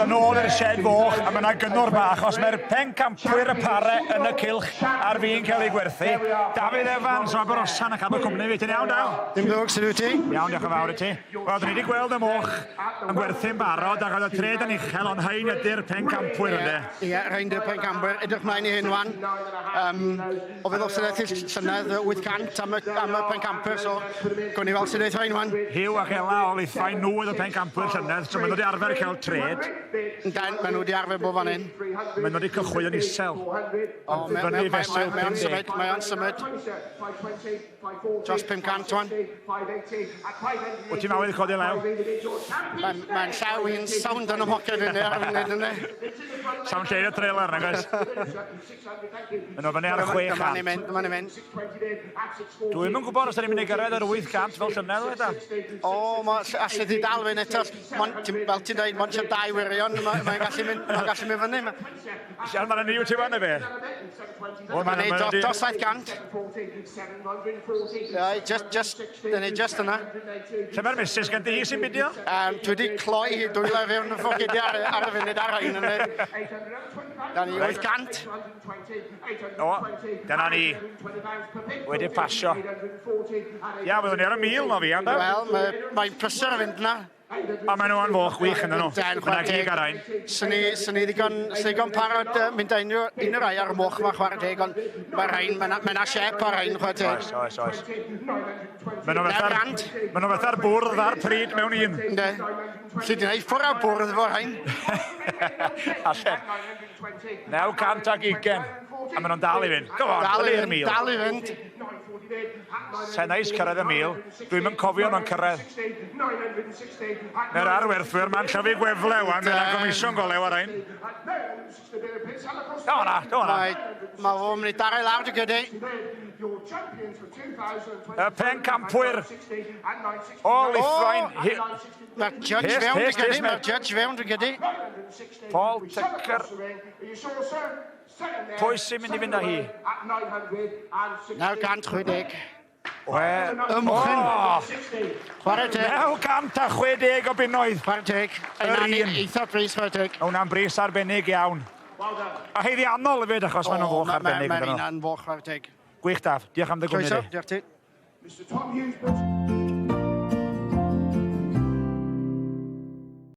Dod yn ôl i'r shed foch a mae yna gynnwr bach os mae'r pencampwyr y pare yn y cylch ar fin cael ei gwerthu. Dafydd Evans o Aberosan yn cadw cwmni fi. Ti'n iawn, Daf? Dim drwg, sut wyt ti? Iawn, diolch yn fawr i ti. Wel, dyn ni wedi gweld y moch yn gwerthu'n barod ac oedd y tred yn uchel, ond hein ydy'r pencampwyr, ynddo? Ie, yeah, rhain ydy'r pencampwyr. Edrych mlaen i hyn wan. Um, o feddwl sy'n eich llynedd 800 am y, am y pencampwyr, so gwn i weld sy'n eich rhain wan. Hugh ac Ela o Lithfaen, nhw oedd y pencampwyr llynedd, so maen nhw wedi arfer cael tred. Yndyn, maen nhw wedi arfer bod fan hyn. Maen nhw wedi cychwyn yn isel. O, mae o'n symud, mae o'n symud. Dros 500 wan. Wyt ti'n awydd codi lew? Mae'n mae llaw i'n sownd yn y mhoced yn ar y funud yna. Sawn lle i'r trailer, nag oes? Mae'n o fyny ar 600. Dyma ni'n mynd, dyma ni'n mynd. Dwi'm yn gwybod os da ni'n mynd i gyrraedd yr 800 fel llynedd, o da. O, ma, allu di dal fynd eto. Mon, ti, fel ti'n dweud, mond dau wirion, mae'n ma gallu mynd, ma gallu mynd fyny. Ma. Sian, mae'n ni wyt ti fan, efe? O, mae'n neud dros, dros 700. Ie, just, just, dyn ni just yna. Lle mae'r missus gen ti hi sy'n bidio? Um, dwi wedi cloi hi dwylo fewn y ffocedi ar, ar y funud ar rhain yna. Da ni 800. O, dyna ni. Wedi pasio. Ia, fyddwn ni ar y mil no fi, anda? Wel, mae'n mae prysur yn fynd yna. A maen nhw yn foch wych yn nhw. Mae yna gig ar ein. Swn i, swn i ddigon, swn i ddigon parod uh, mynd â unrhyw, unrhyw rai ar y moch yma chwarae teg, ond mae rhain, mae yna ma siep ar rhain chwarae teg. Oes, oes, oes. Maen nhw fatha'r, maen nhw fatha'r bwrdd a'r pryd mewn un. Ynddo. Lly di wneud ffwrdd â bwrdd efo rhain. Allen. 920. A maen nhw'n dal i fynd. Go on, dal i fynd, dal i fynd. Sa'n neis cyrraedd y 1,000. Dwi'm yn cofio nhw'n cyrraedd. Mae'r arwerthwyr ma'n llyfu gwefle wan, mae'n gomisiwn golew ar ein. Do na, do na. Mae, mae fo'n mynd i daro i lawr, dwi'n credu. Y pencampwyr o Lithfaen. Mae'r judge fewn, dwi'n credu. Mae'r judge fewn, dwi'n credu. Paul Tucker. Pwy sy'n mynd i fynd â hi? 960. We... Y mochyn. Chwarae teg. 960 o bunnoedd. Chwarae teg. Yr un. Eitha bris, chwarae teg. Hwna'n bris arbennig iawn. A haeddiannol hefyd, achos maen nhw'n foch arbennig. Mae'n un foch, chwarae teg. Gwych, Daf. Diolch am dy gwmni di. Diolch ti. Mr Tom Hughes.